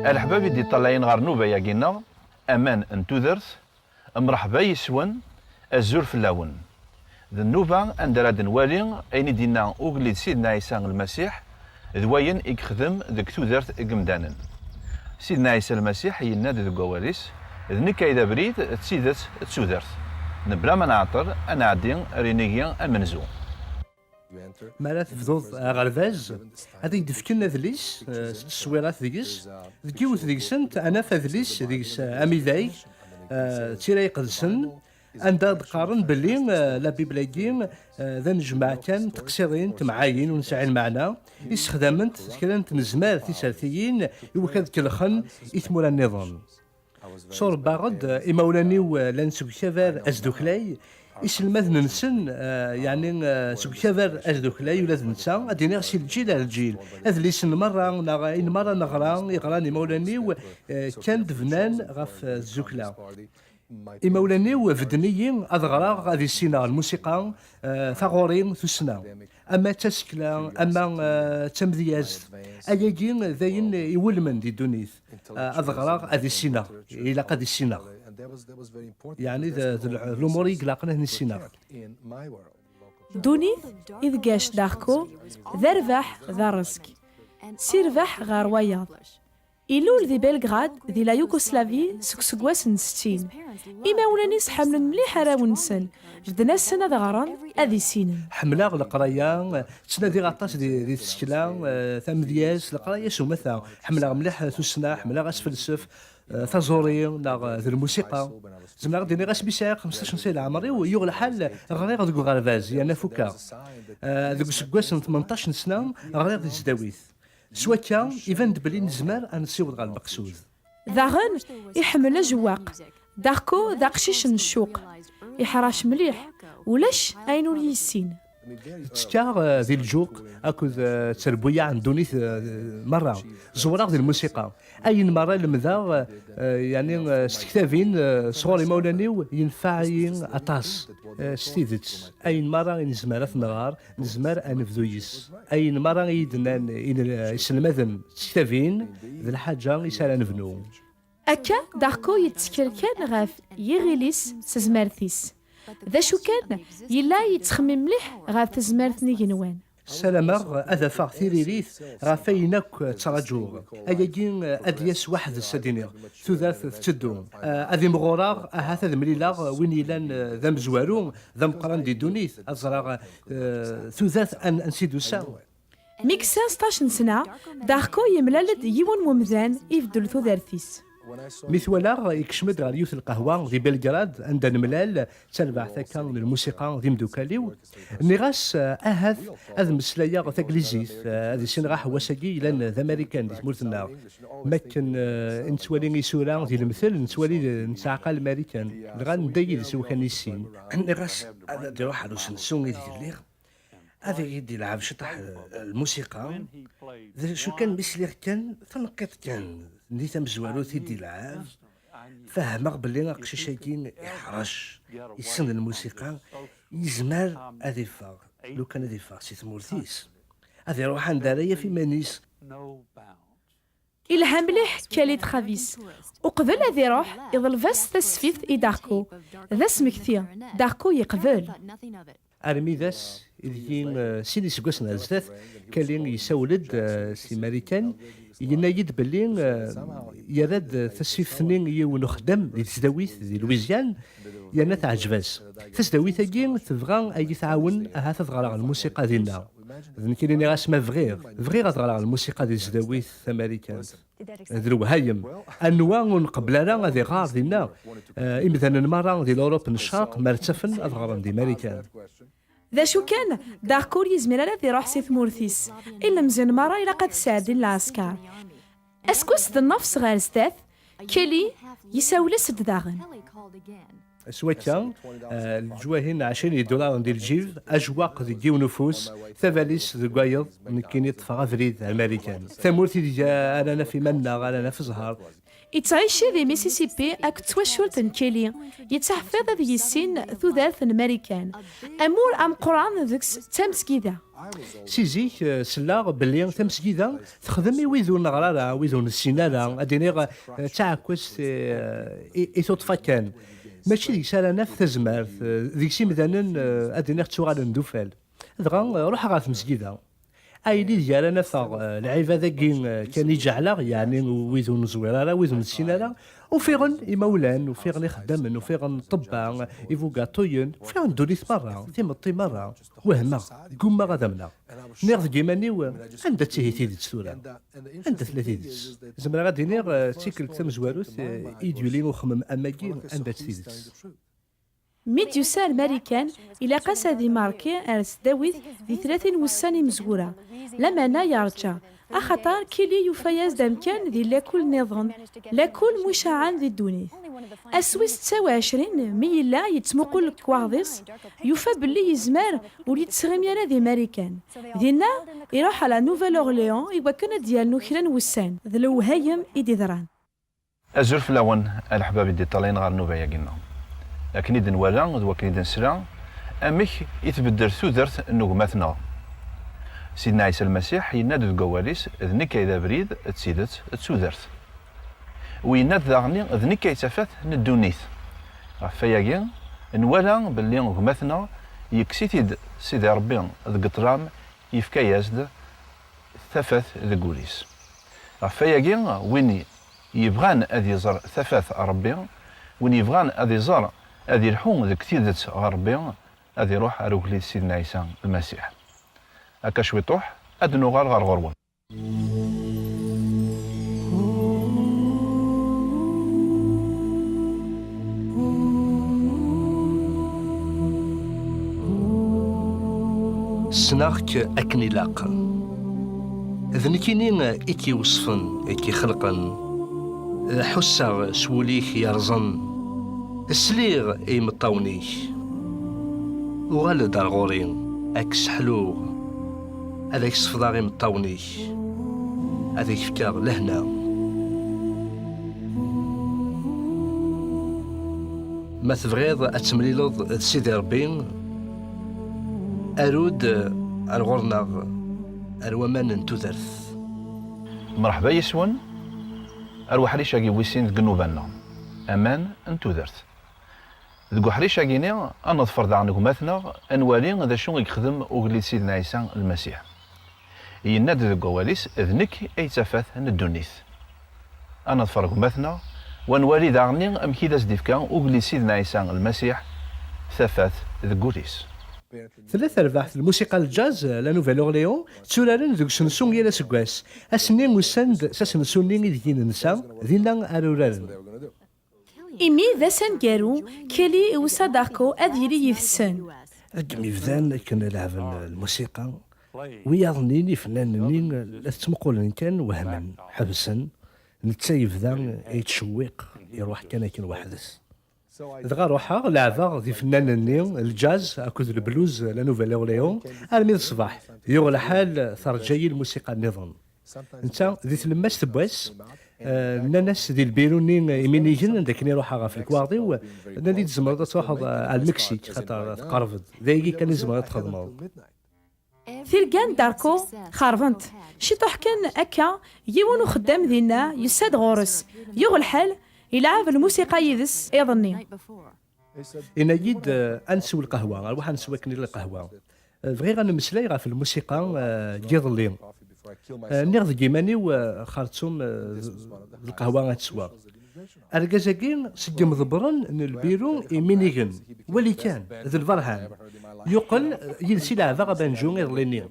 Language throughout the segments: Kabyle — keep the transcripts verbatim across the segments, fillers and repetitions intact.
A leḥbab i d-iṭṭalayen ɣer nnuba-agi-nneɣ, aman n tudert, mreḥba yis-wen, azul fell-awen. D nnuba anda ara d-nwali ayen i d-yenna ugellid Sidna Ɛisa Lmasiḥ, d wayen i yexdem deg tudert n yemdanen. Sidna Ɛisa Lmasiḥ yenna-d deg wawal-is, "D nekk ay d abrid, d tidet, d tudert. Mebla ma nɛeṭṭel, ad nɛeddi ar inigi amenzu." Mi ara tebduḍ aɣerbaz, ad ak-d-fken adlis, eh, s tteswirat deg-s, deg yiwet deg-sent ad naf adlis deg-s, eh, amidag, eh, d tira iqedsen, anda d-qqaren belli, eh, la Bible-agi, eh, d anejmaɛ kan n teqsiḍin, temɛayin ur nesɛi lmeɛna, i ssexdament kra n tnezmar tisertiyin i wakken ad kellxen i tmura nniḍen. Ṣurebbaɣ-d, eh, imawlan-iw, eh, llan seg ukabar asduklay, iselmaden-nsen, eh, yeɛni, eh, seg ukabar asduklay, ula d netta, ad d-iniɣ si lǧil ar lǧil. Adlisen merra, neɣ ayen merra neɣra, iɣran imawlan-iw, eh, kkan-d bnan ɣef, eh, tzukla. Imawlan-iw bedden-iyi ad ɣreɣ, ad issineɣ lmusiqa, eh, taɣuri, tussna. Ama d tasekla, ama, eh, d tamedyazt. Ayagi d ayen iwulmen di ddunit. Eh, ad ɣreɣ, ad issineɣ. Ilaq ad issineɣ. Yeɛni d, d lumuṛ i ilaqen ad nissineɣ. Ddunit, ideg iɛac Darko, d arbaḥ, d rrezg. Si rrbeḥ ɣer wayeḍ. Ilul di Belgrad, di la Yougoslavie, seg useggas n settin. Imawlan-is ḥemmlen mliḥ arraw-nsen, bedden-asen ad ɣren, ad issinen. Ḥemmleɣ leqraya, ttnadiɣ aṭas di, di tsekla, eh, tamedyazt, leqraya s umata. Ḥemmleɣ mliḥ tussna, ḥemmleɣ asfelsef, eh, taẓuri, neɣ, eh, d lmusiqa. Zemreɣ ad d-iniɣ asmi sɛiɣ xemseṭṭac n sna leɛmer-iw, yuɣ lḥal ɣriɣ deg uɣerbaz, yerna fukeɣ. Eh, deg useggas n tmenṭac n sna, ɣriɣ di tesdawit. S wakka, iban-d belli nezmer ad nessiweḍ ɣer lmeqsud. Daɣen, iḥemmel ajewwaq. Darko d aqcic n ccuq. Iḥrac mliḥ. Ulac ayen ur yissin. Ttekkaɣ, eh, di lǧuq akked, eh, tterbuyaɛ n ddunit, eh, merra. Ẓewreɣ di lmusiqa. Ayen merra lemdeɣ, eh, yeɛni, eh, s tektabin, eh, sɣur imawlan-iw, yenfeɛ-iyi aṭas. Eh, s tidet, ayen merra i nezmer ad t-nɣer, nezmer ad nebdu yis. Ayen merra i yi-d-nnan i n-, iselmaden d tektabin, d lḥaǧa i s ara nebnu. Akka, Darko yettkel kan ɣef yiɣil-is s tezmert-is. D acu kan, yella yettxemmim mliḥ ɣef tezmert n igenwan. Ssarameɣ ad afeɣ tiririt ɣef wayen akk ttraǧuɣ. Ayagi ad d-yas weḥd-s, ad d-iniɣ, tudert tetteddu. Ad imɣureɣ, ahat ad mlileɣ win yellan d amezwaru, d ameqqran di ddunit, ad ẓreɣ, eh, tudert an-, ansi d-tusa. Mi yesɛa seṭṭac n sna, Darko yemlal-d yiwen n wemdan ibeddel tudert-is. Mi t-walaɣ, ikcem-d ɣer yiwet n lqahwa di Belgrad, anda nemlal, d tarbaɛt akka n lmusiqa d imdukal-iw. Nniɣ-as, eh, ahat ad meslayeɣ taglizit, eh, ad issineɣ aḥewwas-agi yellan d Amarikan di tmurt-nneɣ. Makken, eh, i nettwali isura di lemtel, nettwali, eh, nettɛaqal Marikan. Dɣa nedda yid-s i wakken ad nissin. Nniɣ-as ad d-iruḥ ɣer usensu ideg lliɣ, ad iyi-d-ilɛeb ciṭaḥ, eh, lmusiqa. D acu kan, mi sliɣ kan taneqqiṭ kan di tamezwarut i d-ilɛeb, fehmeɣ belli aqcic-agi iḥrec, yessen lmusiqa, yezmer ad iffeɣ, lukan ad iffeɣ si tmurt-is, ad iruḥ anda ara yaf iman-is. Ilha mliḥ Kelly Travis. Uqbel ad iruḥ, iḍleb-as tasfift i Darko. D asmekti. Darko yeqbel. Armi d ass ideg, eh, sin iseggasen ar zdat, Kelly yessawel-d, eh, si Marikan, yenna-yi-d belli, eh, yerra-d tasfift-nni i yiwen uxeddam di tesdawit di Lwizyane, yerna teɛjeb-as. Tasdawit-agi tebɣa ad yi-tɛawen ahat ad ɣreɣ lmusiqa dinna. D nekk i nniɣ-as ma bɣiɣ, bɣiɣ ad ɣreɣ lmusiqa di tesdawit tamarikant. D lewhayem. Anwa ur nqebbel ara ad iɣer dinna? Eh, imdanen merra di Lurup n Ccerq ma ttafen ad ɣren di Marikan. D acu kan, Darko ur yezmir ara ad iruḥ si tmurt-is. Ilemẓiyen merra ilaq ad sɛeddin lɛesker. Aseggas d nnefs ɣer zdat, Kelly yessawel-as-d daɣen. S wakka, eh, leǧwahi n ɛecrin yidularen di lǧib, ajwaq deg yiwen ufus, tabalizt deg wayeḍ, nekkini ṭṭfeɣ abrid ar Marikan. Tamurt ideg ara naf iman-nneɣ, ara naf zzher. Yettɛici di Mississippi akked twacult n Kelly, yettḥeffiḍ ad yissin tudert n Marikan. Amur ameqqran deg-s d tamesgida. Si zik, eh, selleɣ belli tamesgida texdem i wid ur neɣri ara, wid ur nessin ara, ad iniɣ, eh, d taɛekkazt, eh, i, i tuṭṭfa kan. Mačči deg-s ara naf tazmert, eh, deg-s imdanen, eh, ad iniɣ ttuɣalen d ufal. Dɣa, eh, ruḥeɣ ɣer tmesgida. Ayen ideg ara nafeɣ, eh, lɛibad-agi, eh, kan i ǧeɛleɣ, yeɛni wid ur neẓwir ara, wid ur nessin ara, ufiɣen imawlan, ufiɣen ixeddamen, ufiɣen ṭṭebba, ibugaṭuyen, ufiɣen ddunit merra, timetti merra. Wehmeɣ, ggummaɣ ad amneɣ. Nniɣ deg iman-iw, anda-tt ihi tidet tura? Anda tella tidet? Zemreɣ ad d-iniɣ, eh, d tikkelt tamezwarut, eh, i d-yuli uxemmem am wagi, anda-tt tidet? Mi d-yusa ar Marikan, ilaq-as ad imerki ar tesdawit di tlatin wussan imezwura. Lameɛna yerǧa, axaṭer Kelly yufa-yas-d amkan di lakul nniḍen, lakul mucaɛen di ddunit. Ass wis setta u ɛecrin, mi yella yettmuqul lekwaɣeḍ-is, yufa belli yezmer ur yettɣimi ara di Marikan. Dinna, iruḥ ɣer la Nouvelle-Orléans i wakken ad d-yernu kra n wussan. D lewhayem i d-iḍran. Azul fell-awen, a leḥbab i d-iṭṭalayen ɣer nnuba-agi-nneɣ. Akken i d-nwala d wakken i d-nesla, amek i tbeddel tudert n gma-tneɣ. Sidna Ɛisa Lmasiḥ yenna-d deg wawal-is, "D nekk ay d abrid, d tidet, d tudert." U yenna-d daɣen, "D nekk ay d tafat n ddunit." Ɣef wayagi, nwala belli gma-tneɣ yekkes-it-id Sidi Ṛebbi deg ṭṭlam, yefka-yas-d tafat deg wul-is. Ɣef wayagi, win yebɣan ad iẓer tafat n Ṛebbi, win yebɣan ad iẓer, ad ilḥu deg tidet ɣer Ṛebbi, ad iṛuḥ ar ugellid Sidna Ɛisa Lmasiḥ. Akka cwiṭuḥ, ad nuɣal ɣer ɣur-wen. Ssneɣ-k akken ilaq. D nekkini i k-iweṣfen, i k-ixelqen. Ḥusseɣ s wul-ik yerẓen. Sliɣ i imeṭṭawen-ik. Uɣal-d ar ɣur-i, ad k-sseḥluɣ. Ad ak-sefḍeɣ imeṭṭawen-ik. Ad ak-fkeɣ lehna. Ma tebɣiḍ ad temlileḍ d Sidi Ṛebbi, aru-d ar ɣur-neɣ, ar waman n tudert. Mreḥba yes-wen, ar uḥric-agi wis sin deg nnuba-nneɣ, aman n tudert. Deg uḥric-agi-ni, ad neḍfer daɣen gma-tneɣ, ad nwali d acu i yexdem ugellid Sidna Ɛisa Lmasiḥ. Yenna-d deg wawal-is, "D nekk ay d tafat n ddunit." Ad neḍfer gma-tneɣ, u ad nwali daɣen amek i d as-d-ifka ugellid Sidna Ɛisa Lmasiḥ tafat deg wul-is. Tella terbaɛt n lmusiqa n jazz, La Nouvelle Orléans, tturaren deg usensu yal aseggas. Ass-nni usan-d s asensu-nni ideg i nensa, dinna ara uraren. Imi d ass aneggaru, Kelly iwsa Darko ad yili yid-sen. Deg mi bdan akken leɛben lmusiqa, wiyaḍ-nni, ifennanen-nni, la t-ttmuqulen kan, wehmen, ḥebsen. Netta yebda yettcewwiq, iruḥ kan akken weḥd-s. Dɣa ruḥeɣ, leɛbeɣ d ifennanen-nni, lǧaz akked lebluz, La Nouvelle Orléans, armi d ṣṣbeḥ. Yuɣ lḥal, terǧa-yi lmusiqa nniḍen. Netta, di tlemmast n wass, eh, nnan-as di lbiru-nni iminigen, anda akken i ruḥeɣ ɣef lekwaɣeḍ-iw, nnan-iyi-d tzemreḍ ad truḥeḍ, eh, ar Lmeksik, xaṭer tqerreb-d. D ayagi kan i tzemreḍ ad txedmeḍ. Tirga n Darko xerbent. Ciṭuḥ kan akka, yiwen uxeddam dinna yusa-d ɣur-s. Yuɣ lḥal, ilɛeb lmusiqa yid-s iḍ-nni. Yenna-yi-d, eh, "Ad nsew lqahwa, rwaḥ ad nsew akken lqahwa." Eh, bɣiɣ ad nemmeslay ɣef lmusiqa, eh, n yiḍelli. Eh, nniɣ deg iman-iw, eh, xerṣum, eh, d, d lqahwa ad tesweɣ. Argaz-agi seg yimḍebbren n lbiru iminigen, wali kan, d lberhan. Yuqel, eh, yid-s i leɛbeɣ abanǧu iḍelli-nni.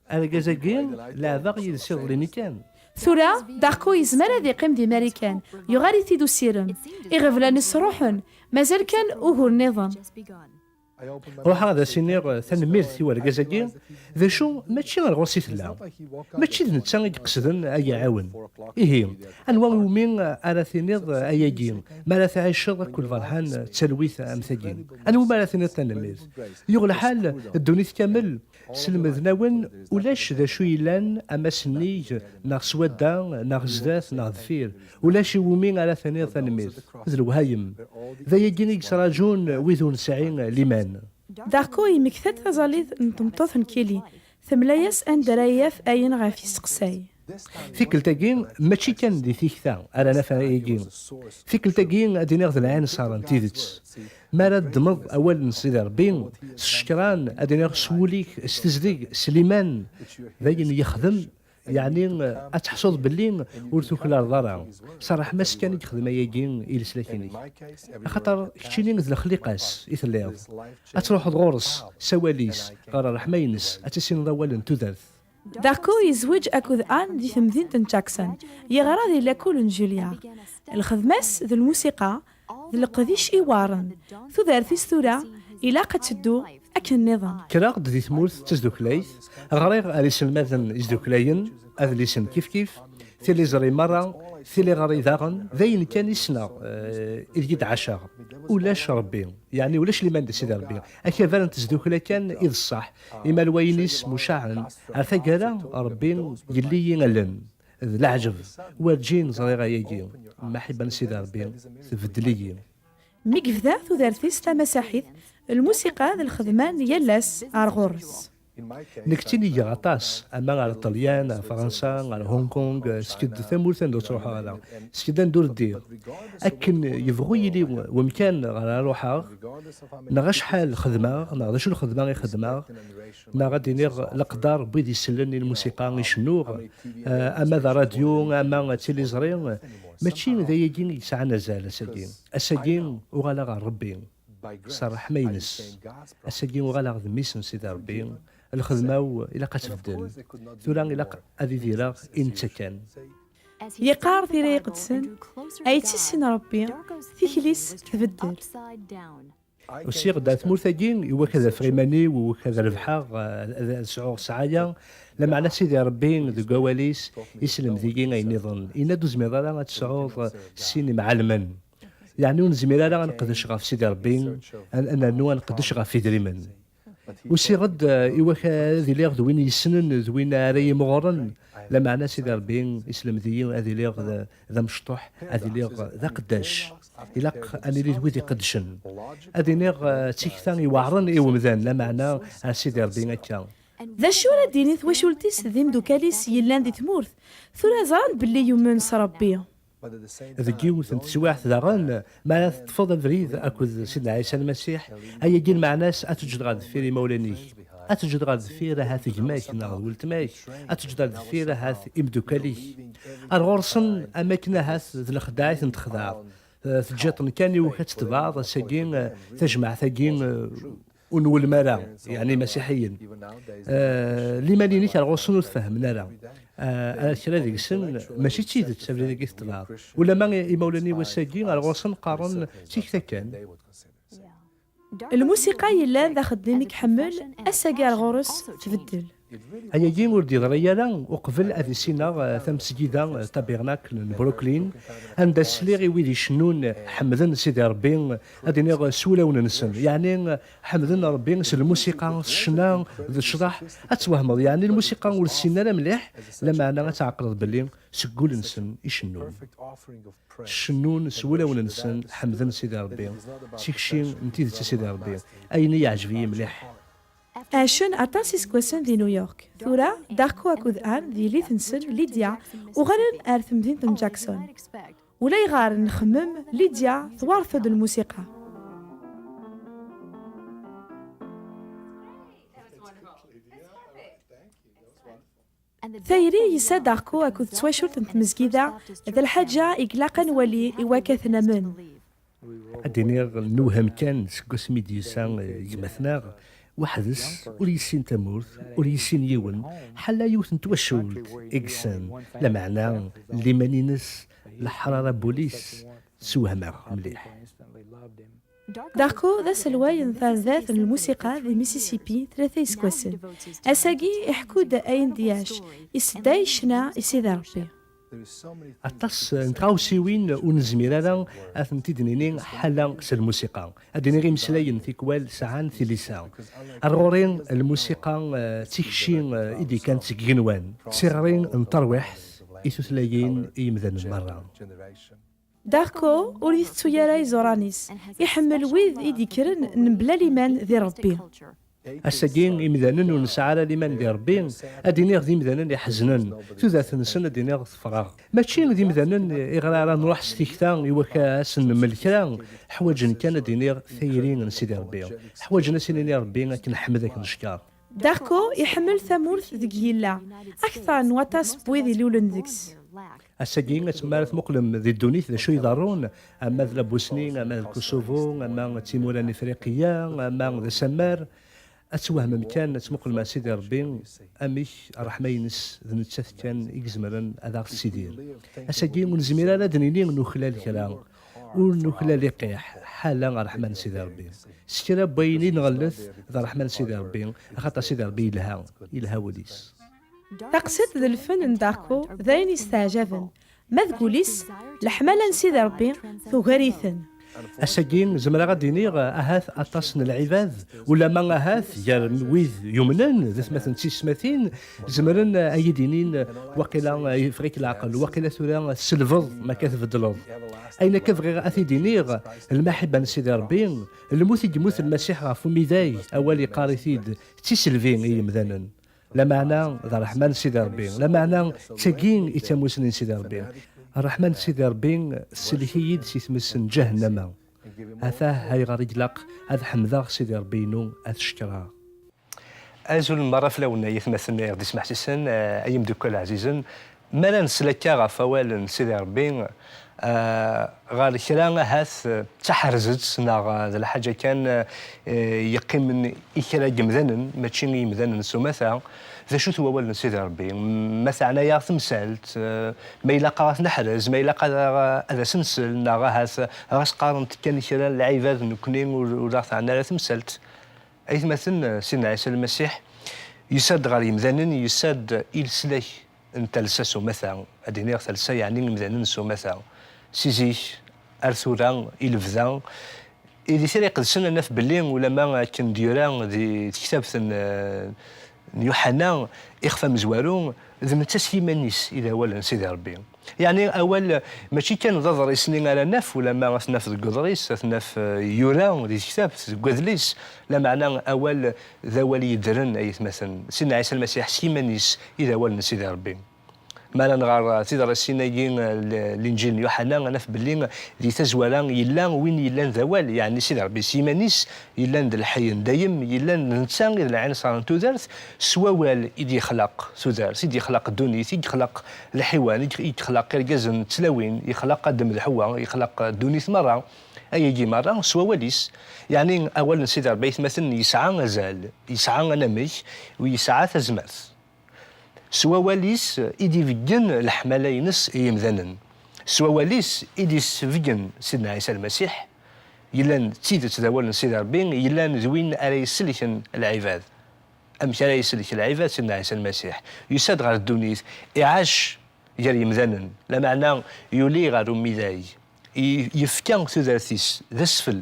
Argaz-agi, leɛbeɣ yid-s iḍelli-nni kan. Tura, Darko yezmer ad iqqim di Marikan. Yuɣal-it-id usirem. Iɣeblan-is ruḥen. Mazal kan ugur nniḍen. Ruḥeɣ ad as-iniɣ tanemmirt i wergaz-agi, d acu, mačči ar ɣur-s i tella. Mačči d netta i iqesden ad yi-iɛawen. Ihi, anwa iwumi ara tiniḍ ayagi, mi ara tɛiceḍ akked Berhan d talwit am tagi? Anwa mi ara tiniḍ tanemmirt? Yuɣ lḥal, ddunit kamel, slemden-awen ulac d acu yellan ama s nnig, neɣ s wadda, neɣ zdat, neɣ deffir. Ulac iwumi ara tiniḍ tanemmirt. D lewhayem. D ayagi i yettraǧun wid ur nesɛi liman. Darko yemmekta-d taẓallit n tmeṭṭut n Kelly, temla-yas anda ara yaf ayen ɣef yesteqsay. Tikkelt-agi, mačči kan di tikta ara naf ayagi. Tikkelt-agi, ad iniɣ d lɛinṣer n tidet. Mi ara ddmeḍ awal n Sidi Ṛebbi, s ccekran, ad iniɣ s wul-ik, s tezdeg, s liman, d ayen yexdem, yeɛni ad teḥṣuḍ belli ur tuklaleḍ ara. S ṛṛeḥma-s kan i yexdem ayagi i leslak-inek. Axaṭer keččini d lexliqa-s i telliḍ. Ad truḥeḍ ɣur-s, s awal-is, ɣer ṛṛeḥma-ines, ad tissineḍ awal n tudert. Darko yezweǧ akked Anne di temdint n Jackson. Yeɣra di lakul n Juilliard. Lxedma-s d lmusiqa, d leqdic iweɛṛen. Tudert-is tura, ilaq ad teddu akken nniḍen. Kkreɣ-d di tmurt d tazduklayt, ɣriɣ ar iselmaden izduklayen, adlisen kifkif, tiliẓri merra, tiliɣri daɣen, d ayen kan i ssneɣ, eh, ideg i d-ɛaceɣ. Ulac Ṛebbi. Yeɛni ulac liman di Sidi Ṛebbi. Akabar n tezdukla kan i d ṣṣeḥ. Imalwayen-is mucaɛen. Ar taggara, Ṛebbi yelli-yi allen. D leɛǧeb. Werǧin ẓriɣ ayagi. Lmaḥibba n Sidi Ṛebbi tbeddel-iyi. Mi yebda tudert-is tamasaḥit, lmusiqa d lxedma n yal ass ar ɣur-s. Nekk ttinigeɣ aṭas, ama ɣer Ṭṭelyan, ɣer Fransa, ɣer Hong Kong, sked tamurt anda ur ttruḥeɣ ara, sked anda ur ddiɣ. Akken yebɣu yili wemkan ɣer ara ruḥeɣ, neɣ acḥal xedmeɣ, neɣ d acu n lxedma i xedmeɣ, neɣ ad d-iniɣ leqder n wid isellen i lmusiqa i cennuɣ, eh, ama d ṛṛadyu, ama d tiliẓri, mačči d ayagi i yesɛan azal ass-agi. Ass-agi uɣaleɣ ɣer Ṛebbi. S ṛṛeḥma-ines. Ass-agi uɣaleɣ d mmi-s n Sidi Ṛebbi. Lxedma-w ilaq ad tbeddel. Tura ilaq ad idireɣ i netta kan. Yeqqar tira iqedsen, ay tt-issin Ṛebbi, tikli-s tbeddel. Usiɣ-d ar tmurt-agi, iwak ad afeɣ iman-iw, iwak ad rebḥeɣ, ad, ad sɛuɣ sɛaya. Lameɛna Sidi Ṛebbi deg wawal-is islemd-iyi ayen nniḍen. Yenna-d ur tezmireḍ ara ad tesɛuḍ sin imɛalmen. Yeɛni ur nezmir ara ad neqdec ɣef Sidi Ṛebbi, ad, ad nernu ad neqdec ɣef idrimen. Usiɣ-d, eh, iwak ad iliɣ d win yessnen, d win ara yimɣuren. Lameɛna Sidi Ṛebbi islemd-iyi ad iliɣ d, d amecṭuḥ, ad iliɣ d aqeddac. Ilaq ad nili d wid iqeddcen. Ad iniɣ, eh, d tikta iweɛṛen i umdan, lameɛna ar Sidi Ṛebbi akka. D acu ara d-tini twacult-is d imeddukal-is yellan di tmurt, tura ẓran belli yumen s Ṛebbi? Deg yiwet n teswiɛt daɣen, mi ara teṭṭfeḍ abrid akked Sidna Ɛisa Lmasiḥ, ayagi lmeɛna-s ad teǧǧeḍ ɣer deffir imawlan-ik. Ad teǧǧeḍ ɣer deffir ahat gma-k neɣ d weltma-k, ad teǧǧeḍ ɣer deffir ahat imeddukal-ik. Ar ɣur-sen, am akken ahat d lexdeɛ i ten-txedɛeḍ. Eh, teǧǧiḍ-ten kan i wakk ad tetbeɛeḍ ass-agi, eh, tajmaɛt-agi, eh, ur nwulem ara, yeɛni imasiḥiyen. Eh, liman-inek ar ɣur-sen ur t-fehmen ara. Eh, kra deg-sen, mačči d tidet, abrid-agi tetbeɛeḍ. Ulamma i-, imawlan-iw ass-agi, ar ɣur-sen qqaren tikta kan. Lmusiqa yellan d axeddim i iḥemmel, ass-agi ar ɣur-s tbeddel. Ayagi ur d-yeḍri ara uqbel ad issineɣ, eh, tamesgida, eh, Tabernacle n Brooklyn, anda sliɣ i wid icennun ḥemmden Sidi Ṛebbi, ad iniɣ s wulawen-nsen, yeɛni, eh, ḥemmden Ṛebbi s lmusiqa, s ccna, d ccḍeḥ. Ad twehmeḍ, yeɛni lmusiqa ur ssinen ara mliḥ, lameɛna ad tɛeqleḍ belli seg wul-nsen i cennun. Cennun s wulawen-nsen, ḥemmden Sidi Ṛebbi. D tikci n tidet a Sidi Ṛebbi. Ayen i yeɛǧeb-iyi mliḥ. Ɛacen aṭas iseggasen di New York. Tura, Darko akked Anne d yellit-nsen, Lydia, uɣalen ar temdint n Jackson. Ulayɣer nxemmem, Lydia twerfed lmusiqa. Tayri yessa Darko akked twacult n tmezgida d lḥaǧa i ilaq ad nwali i wakka ad t-namen. Ad d-iniɣ newhem kan seg wasmi d-yusa, eh, gma-tneɣ, weḥd-s, ur yessin tamurt, ur yessin yiwen, ḥala yiwet n twacult i yessen, lameɛna liman-ines, leḥrara n wul-is, sewhem-aɣ mliḥ. Darko d aselway n tardat n lmusiqa di Mississippi tlata iseggasen. Ass-agi, iḥekku-d ayen d-iɛac, isedday ccna i Sidi Ṛebbi. Aṭas n tɣawsiwin ur nezmir ara ad tent-id-nini ḥala s lmusiqa. Ad d-iniɣ imeslayen tikwal sɛan tilisa. Ar ɣur-i, lmusiqa eh, d tikci eh, i d-ikkan seg igenwan, d tiɣri n terwiḥt i tutlayin i yimdanen merra. Darko ur itettu ara iẓuran-is. Iḥemmel wid i d-ikkren mebla liman di Ṛebbi. Ass-agi, imdanen ur nesɛi ara liman di Ṛebbi, ad d-iniɣ d imdanen iḥeznen. Tudert-nsen, ad d-iniɣ, tefreɣ. Mačči d imdanen iɣer ara nruḥ s tikta i wakka ad sen-nemmel kra. Ḥwaǧen kan, ad d-iniɣ, tayri n Sidi Ṛebbi. Ḥwaǧen ad s-inin i Ṛebbi akken ḥmed, akken ckeṛ. Darko iḥemmel tamurt deg yella, akteṛ n waṭas n wid ilulen deg-s. Ass-agi, asmi ara tmuqlem di ddunit d acu iḍerrun, ama d la Bosnie, ama d Kosovo, ama d timura n Ifriqiya, ama d asammar, ad twehmem kan, ad tmuqlem ar Sidi Ṛebbi, amek ṛṛeḥma-ines d nettat kan i izemren ad aɣ-tessidir. Ass-agi, ur nezmir ara ad d-nini nuklal kra, ur nuklal iqiḥ, ḥala ṛṛeḥma n Sidi Ṛebbi. S kra n wayen i nɣellet, d ṛṛeḥma n Sidi Ṛebbi, axaṭer Sidi Ṛebbi yelha, yelha wul-is. Taqsiṭ d lfen n Darko d ayen yesteɛjaben, ma deg wul-is, leḥmala n Sidi Ṛebbi tugar-iten. Ass-agi, zemreɣ ad d-iniɣ ahat aṭas n lɛibad, ulama ahat gar wid yumnen d atmaten d tiyesmatin, zemren ad yi-d-inin, waqila yeffeɣ-ik leɛqel, waqila tura tselbeḍ, ma akka tbeddleḍ. Ayen akka bɣiɣ ad t-id-iniɣ, lmaḥibba n Sidi Ṛebbi, lmut i yemmut Lmasiḥ ɣef umidag, awal yeqqar-it-id d tiselbi i yemdanen. Lameɛna d ṛṛeḥma n Sidi Ṛebbi, lameɛna d tagi i d tamusni n Sidi Ṛebbi. Ṛṛeḥma n Sidi Ṛebbi tsellek-iyi-d si tmes n ǧahennama. Atah ayɣer i ilaq ad ḥemdeɣ Sidi Ṛebbi-inu, ad t-cekkreɣ. Azul n merra fell-awen, ay atmaten i ɣ-d-ismeḥsisen, eh, ay imdukkal ɛzizen. Mi ara nsel akka ɣef wawal n Sidi Ṛebbi, eh, ɣer kra ahat, eh, d taḥerzet neɣ, eh, d lḥaǧa kan, eh, yeqqimen i kra n yemdanen, mačči i yemdanen s umata. D acu-t wawal n Sidi Ṛebbi? Ma teɛna-yaɣ temsalt, eh, ma ilaq ad ɣ-t-neḥrez, ma ilaq ad, ad as-nsel, neɣ ahat ɣas qqarent kan kra n lɛibad nekkni ur, ur aɣ-teɛna ara temsalt. Aytmaten, Sidna Ɛisa Lmasiḥ yusa-d ɣer yemdanen, yusa-d i leslak n talsa s umata. Ad d-iniɣ talsa yeɛni imdanen s umata. Si zik ar tura, i lebda, i di Tira Iqedsen ad naf belli ulama akken d-yura di tektabt n, n Yuḥenna, ixef amezwaru, d netta s yiman-is i d awal n Sidi Ṛebbi. Yeɛni awal mačči kan d aḍris-nni ara naf, ulama ad t-naf deg uḍris, ad t-naf, eh, yura di tektabt, deg wadlis, lameɛna awal d awal yeddren, ay atmaten. Sidna Ɛisa Lmasiḥ s yiman-is i d awal n Sidi Ṛebbi. Mi ara nɣer tiḍrisin-agi, eh, l-, Linǧil n Yuḥenna, ad naf belli di tazwara yella win yellan d awal, yeɛni Sidi Ṛebbi s yiman-is, yellan d lḥey n dayem, yellan d netta i d lɛinṣer n tudert, s wawal i d-yexlaq tudert, i d-yexlaq ddunit, i yexlaq lḥiwan, i yexlaq irgazen d tlawin, yexlaq Adem d Ḥewwa, yexlaq ddunit merra, ayagi merra s wawal-is. Yeɛni awal n Sidi Ṛebbi, aytmaten, yesɛa azal, yesɛa anamek, u yesɛa tazmert. S wawal-is i d-ibeggen leḥmala-ines i yimdanen. S wawal-is i d-isbeggen Sidna Ɛisa Lmasiḥ, yellan d tidet d awal n Sidi Ṛebbi, yellan d win ara iselken lɛibad. Amek ara iselk lɛibad Sidna Ɛisa Lmasiḥ? Yusa-d ɣer ddunit, iɛac gar yemdanen, lameɛna yuli ɣer umidag, i-, yefka tudert-is d asfel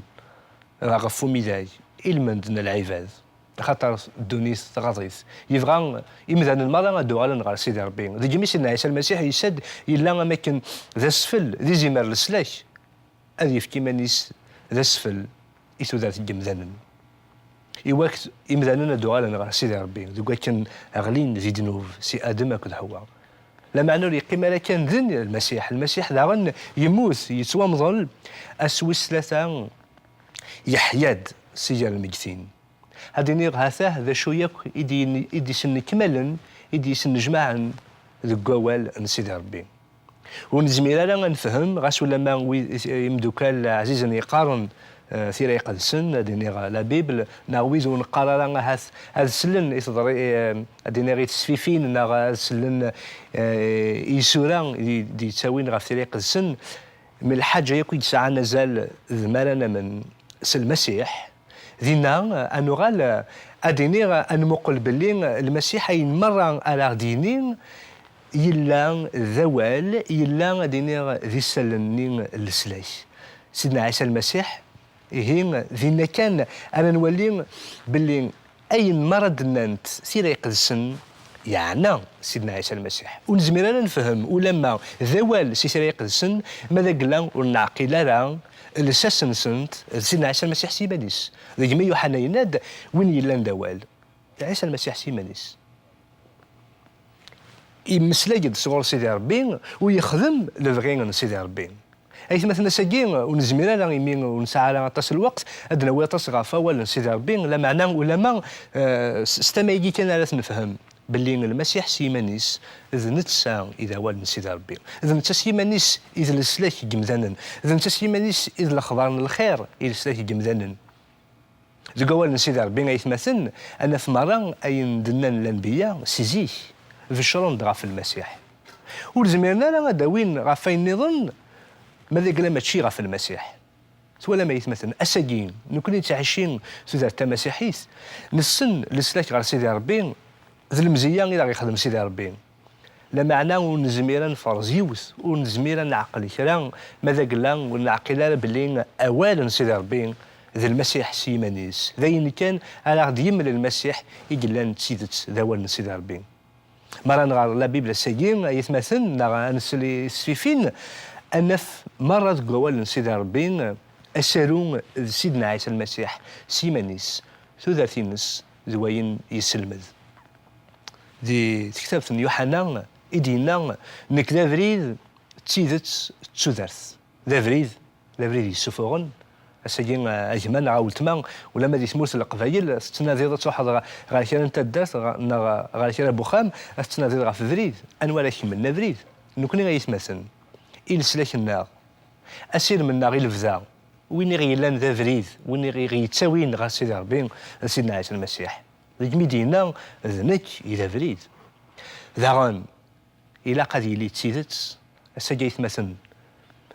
ɣef umidag i lmend n lɛibad, axaṭer ddunit tɣaḍ-it. Yebɣa imdanen merra ad d-uɣalen ɣer Sidi Ṛebbi. Deg imi Sidna Ɛisa Lmasiḥ yusa-d, yella am akken d asfel, d izimer leslak, ad yefk iman-is d asfel i tudert n yemdanen. I wakt imdanen ad d-uɣalen ɣer Sidi Ṛebbi, deg wakken ɣlin di ddnub si Adem akked Ḥewwa. Lameɛna ur yeqqim ara kan din Lmasiḥ. Lmasiḥ daɣen yemmut, yettwamḍel, ass wis tlata yeḥya-d si gar lmeggtin. Ad iniɣ hatah d acu yakk i d-, i d-isennekmalen, i d-yesnejmaɛen deg wawal n Sidi Ṛebbi. Ur nezmir ara ad nefhem, ɣas ulama wid, imdukkal ɛzizen yeqqaren, eh, Tira Iqedsen, ad iniɣ la Bible, neɣ wid ur neqqar ara ahat ad slen i teḍri-, eh, ad iniɣ i tesfifin, neɣ ad slen, eh, i yisura i d-, d-yettawin ɣef Tira Iqedsen, mi lḥaǧa yakk i yesɛan azal d mi ara namen, s Lmasiḥ. Dinna, ad nuɣal ad iniɣ, ad nmuqel belli Lmasiḥ ayen merra ara ɣ-d-yini yella d awal, yella ad iniɣ d isallen-nni n leslak. Sidna Ɛisa Lmasiḥ, ihi dinna kan ara nwali belli ayen merra d-nnant Tira Iqedsen, yeɛna Sidna Ɛisa Lmasiḥ. Ur nezmir ara ad nefhem ulamma d awal si Tira Iqedsen, ma d agella ur neɛqil ara lsas-nsent d Sidna Ɛisa Lmasiḥ s yiman-is. Degmi Yuḥana yenna-d, win yellan d awal, d Ɛisa Lmasiḥ s yiman-is. Yemmeslay-d sɣur Sidi Ṛebbi, u yexdem lebɣi n Sidi Ṛebbi. Aytmaten, ass-agi ur nezmir ara, imi ur nesɛi ara aṭas n lweqt, ad d-nawi aṭas ɣef wawal n Sidi Ṛebbi, lameɛna ulamma, eh, s, s tama-agi kan ara t-nefhem, belli Lmasiḥ s yiman-is d netta i d awal n Sidi Ṛebbi. D netta s yiman-is i d leslak n yemdanen. D netta s yiman-is i d lexbar n lxir i leslak n yemdanen. Deg wawal n Sidi Ṛebbi, aytmaten, ad naf merra ayen d-nnan lanbeyya si zik, beccren-d ɣef Lmasiḥ. Ur zmiren ara ad d-awin ɣef wayen nniḍen, ma d agla mačči ɣef Lmasiḥ. Twalam, aytmaten, ass-agi, nekkni nettɛici tudert tamasiḥit, nessen leslak ɣer Sidi Ṛebbi, d lemzeyya i d aɣ-ixdem Sidi Ṛebbi. Lameɛna ur nezmir ad nferẓ yiwet, ur nezmir ad neɛqel kra, ma d agella ur neɛqil ara belli awal n Sidi Ṛebbi d Lmasiḥ s yiman-is. D ayen kan ara ɣ-d-yemmel Lmasiḥ i yellan d tidet, d awal n Sidi Ṛebbi. Mi ara nɣer la Bible ass-agi, ay atmaten, neɣ ad nsel i tesfifin, ad naf merra deg wawal n Sidi Ṛebbi asaru d Sidna Ɛisa Lmasiḥ s yiman-is, tudert-ines d wayen yesselmed. Di tektabt n Yuḥana i d-yenna, nekk d abrid, d tidet, d tudert. D abrid, d abrid yessufuɣen. Ass-agi, a gma neɣ a weltma, ulamma di tmurt n Leqbayel, tettnadiḍ ad truḥeḍ ɣer, ɣer kra n taddart, ɣ-, neɣ ɣer kra n wexxam, ad tettnadiḍ ɣef ubrid. Anwa ara kemmlen abrid? Nekni, ay atmaten, i leslak-nneɣ, asirem-nneɣ i lebda, win i ɣ-yellan d abrid, win i ɣ-, i ɣ-yettawin ɣer Sidi Ṛebbi, d Sidna Ɛisa Lmasiḥ. Degmi d-yenna, d nekk i d abrid. Daɣen, ilaq ad yili d tidet. Ass-agi, aytmaten,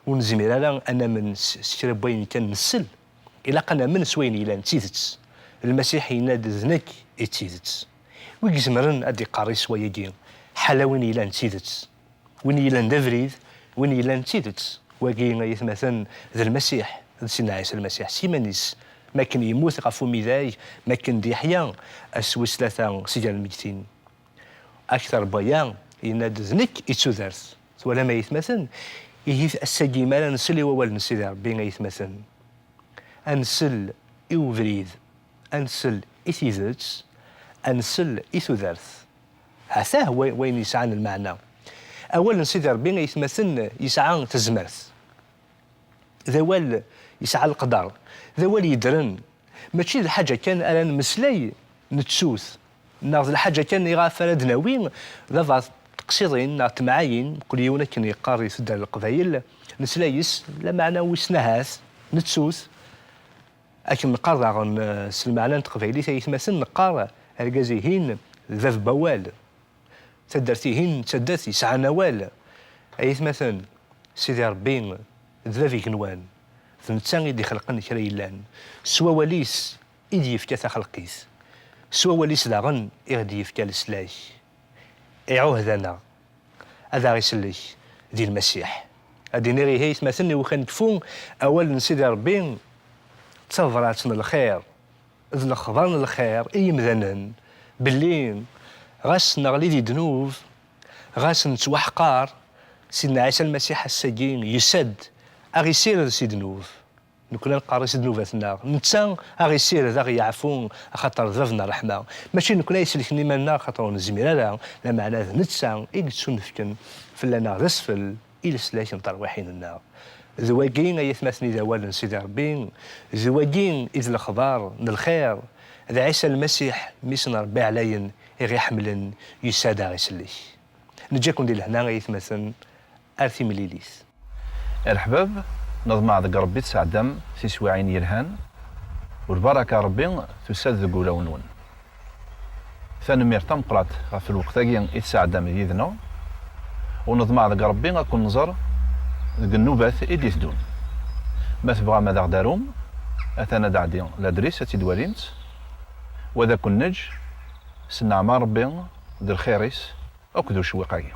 ur nezmir ara ad namen s, s kra n wayen kan nsell. Ilaq ad namen s wayen yellan d tidet. Lmasiḥ yenna-d, d nekk i d tidet. Wi izemren ad d-iqerri s wayagi, ḥala win yellan d tidet. Win yellan d abrid, win yellan d tidet. Wagi, ay atmaten, d Lmasiḥ, d Sidna Ɛisa Lmasiḥ s yiman-is, makken yemmut ɣef umidag, makken d-yeḥya ass wis tlata si gar lmeggtin. Akter n waya, yenna-d, d nekk i d tudert. Twalam, ay atmaten? Ihi ass-agi, mi ara nsel i wawal n Sidi Ṛebbi, ay atmaten, ad nsel i ubrid, ad nsel i tidet, ad nsel i tudert. Hatah wa-, wayen yesɛan lmeɛna. Awal n Sidi Ṛebbi, ay atmaten, yesɛa tazmert. D awal yesɛa leqder, d awal yeddren. Mačči d lḥaǧa kan ara nemmeslay, nettu-t, neɣ d lḥaǧa kan iɣef ara d-nawi d abeɛḍ teqsiḍin neɣ temɛayin, mkul yiwen akken yeqqar di tuddar n Leqbayel, nesla yes, lameɛna wissen ahat, nettu-t. Akken neqqar daɣen, eh, s lmeɛna n teqbaylit, ay atmaten, neqqar argaz-ihin d bab n wawal. Taddart-ihin d taddart yesɛan awal. Ay atmaten, Sidi Ṛebbi d bab igenwan, d netta i d-ixelqen kra yellan. S wawal-is i d-yefka taxelqit. S wawal-is daɣen i ɣ-d-yefka leslak. Iɛuhed-aneɣ ad aɣ-isellek di Lmasiḥ. Ad d-iniɣ ihi, ay atmaten, iwakken ad nekfu awal n Sidi Ṛebbi, d tabrat n lxir, d lexbar n lxir i yimdanen, belli ɣas neɣli di ddnub, ɣas nettwaḥqar, Sidna Ɛisa Lmasiḥ ass-agi yusa-d, a ɣ-isired si ddnub. Nekni ad nqerri si ddnubat-nneɣ, netta a ɣ-isired, a ɣ-yeɛfu, axaṭer d bab n ṛṛeḥma. Mačči d nekni ay iselken iman-nneɣ, axaṭer ur nezmir ara, lameɛna d netta i yettunefken fell-aneɣ d asfel i leslak n terwiḥin-nneɣ. D wagi, ay atmaten, i d awal n Sidi Ṛebbi, d wagi i d lexbar n lxir, d Ɛisa Lmasiḥ, mmi-s n Ṛebbi ɛlayen, i ɣ-iḥemmlen, yusa-d a ɣ-isellek. Neǧǧa-ken di lehna, ay atmaten, ar timlilit. A leḥbab, neḍmeɛ deg Ṛebbi tesɛeddam tiswiɛin yelhan, u lbaraka n Ṛebbi tusa-d deg wulawen-nwen. Tanemmirt tameqqrant ɣef lweqt-agi i tesɛeddam yid-neɣ, u neḍmeɛ deg Ṛebbi ad ken-nẓer deg nnubat i d-iteddun. Ma tebɣam ad aɣ-d-tarum, Atan ad d-ɛeddi ladris, ad tt-id-walimt. Wa d akken neǧ, s nneɛma Rebbi, d lxir-is, akked ucewwiq-agi.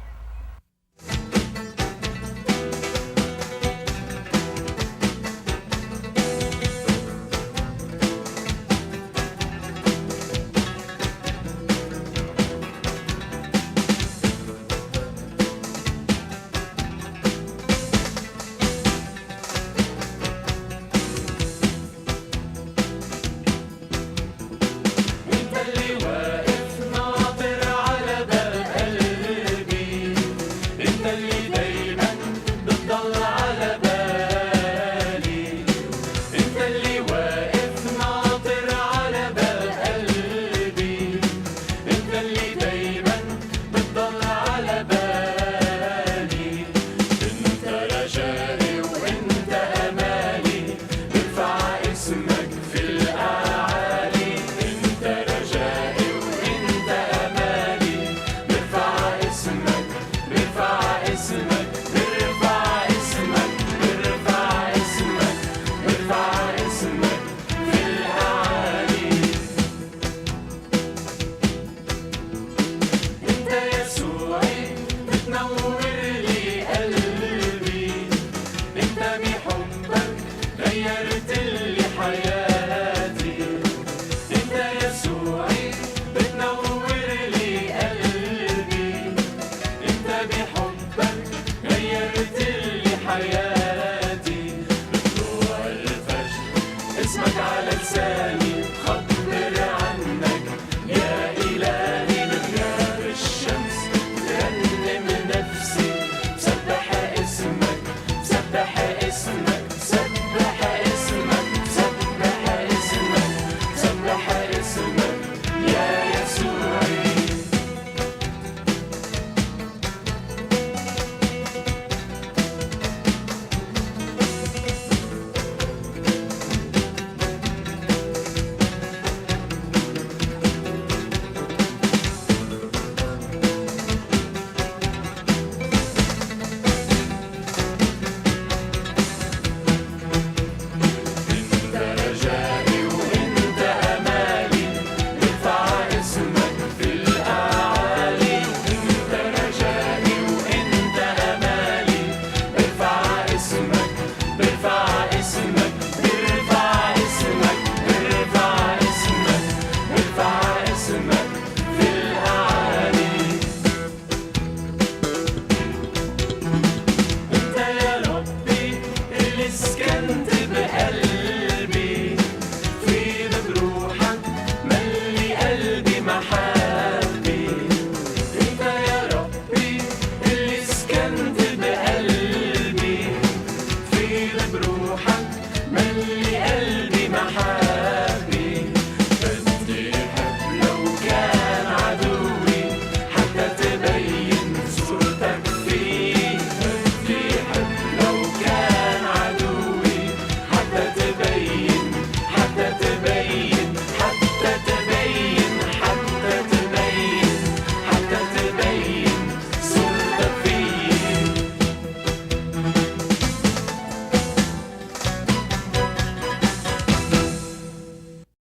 انت اللي واقف ناطر على باب قلبي، انت اللي دايما بتضل على بالي، انت اللي واقف ناطر على باب قلبي، انت اللي دايما بتضل على بالي، انت رجائي وانت امالي، برفع اسمك في الاعالي، انت رجائي وانت امالي، برفع اسمك، برفع اسمك، برفع اسمك، برفع اسمك، برفع اسمك في الاعالي. انت يسوعي بتنور لي قلبي، انت بحبك غيرت لي حياتي، انت يسوعي بتنور لي قلبي، انت بحبك غيرت لي حياتي، بطلوع الفجر اسمك على لساني، خبر عنك يا إلهي، من غياب الشمس ترنم نفسي، بسبح اسمك، بسبح اسمك.